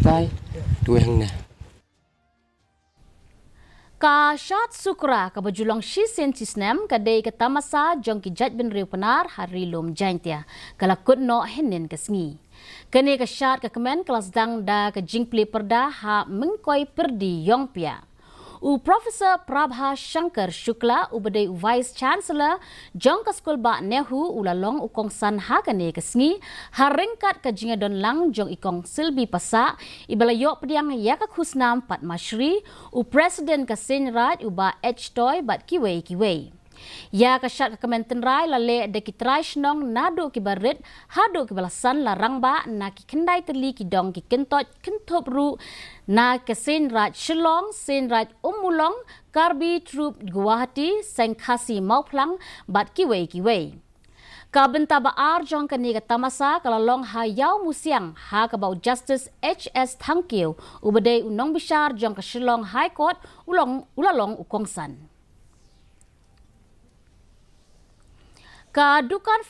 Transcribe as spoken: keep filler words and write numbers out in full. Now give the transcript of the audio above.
Kai, tu yang ne. Ka Shad Sukra kaba ju long shisien shisnem ka dei ka tamasa jong ki jaitbynriew Pnar ha Ri Lum Jaiñtia, ka la kut noh hynnin ka sngi. Kane ka shad ka kmen ka la sdang da ka jingplie pyrda ha Mynkoi Pyrdi Iongpia. U Professor Prabha Shankar Shukla, uba dei u Vice Chancellor jong ka Skul Bah Nehu, u la long u kongsan ha kane ka sngi, ha ryngkat ka jingïadon lang jong i Kong Silbi Passah, iba la ïoh pdiang ïa ka khusnam Padma Shri, u President ka Seiñ Raij u Bah H Toy bad kiwei kiwei. Ïa ka shad ka kmen tynrai la leh da ki trai shnong naduh kiba rit haduh kiba la san, la rangbah na ki khyndai tylli ki dong ki kyntoit kynthup ruh na ka Seiñ Raij Shillong, Seiñ Raij Ummulong, Karbi Troop Guwahati, Seng Khasi Mawphlang bad kiwei kiwei. Ka bynta ba ar jong kane ka tamasa ka la long ha Ïawmusiang, ha kaba u Justice H S Thangkhiew, uba dei u nongbishar jong ka Shillong High Court, u long, u la long u kongsan. Ka dukan